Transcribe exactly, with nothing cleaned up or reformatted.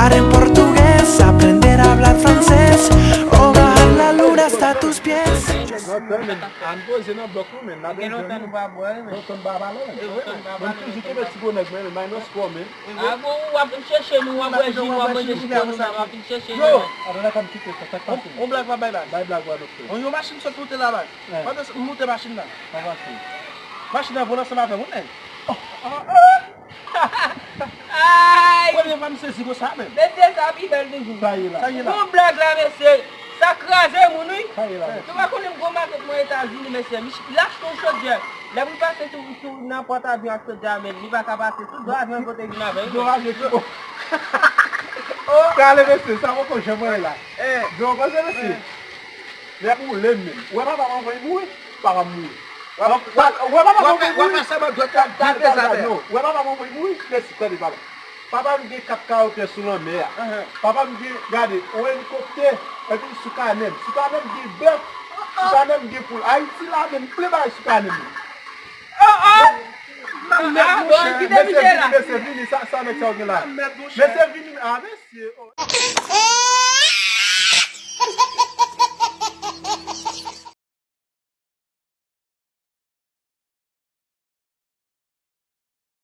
Hablar en portugués, aprender a hablar francés o bajar la luna hasta tus pies. An poze nan blòk nou, men n ap Gen lontan nou pa bwè, men. Lontan n pa pale, men. Lontan n pa Mwen toujou kenbe ti gwo nèg, men, minus four, men. A bon, w ap vin chèche nou, w ap bwè ji nou, w ap manje ji nou, w ap vin chèche Yo! nou. Atè la, ka m kite sa, sa k pase? On black pa bay bag. Bay blag, bwa, doktè. On yon machin sot moute la bag. Eh. Pandan m moute machin nan. Sa pase. Machin nan vole ansanm avè m, wi, nèg. Ay! Premye fwa m sezi konsa, menm. Mesye, sa pi bèl toujou. Sa ye la. Sa ye la. Bon blag la, mesye. Sa kraze moun, wi. Sa ye la. Nou pa konnen gwo maket mwen Etazini, mesye. Li achte yon chodyè. Lè pou l pase sou, sou nan pòt avyon ak chodyè a, men li pa ka pase. Tout dlo avyon kote vin avè li. Dlo avyon ki bon. Prale, mesye, sa poko janm wè la. Dlo konsa, mesye. Lè pou lè menm. Ou wè papa m anvan li mouri? Papa m mouri. Ou wè papa m anvan li mouri? Wè pa sèlman dwèt la, dwèt la. Non, ou wè papa m anvan li mouri? Mesye, tande papa. Papa m gen kat kawo pye sou lanmè a. Papa m gen, gade, yon elikoptè, epi sou kanè m. Sou kanè m gen bèf, sou kanè m gen poul. Ayiti la menm, plen bagay sou kanè m. Ah, bon, kite misye la. Mesye vini, sa, sa nèg sa yo gen la. Mesye vini, ah, mesye. Oh.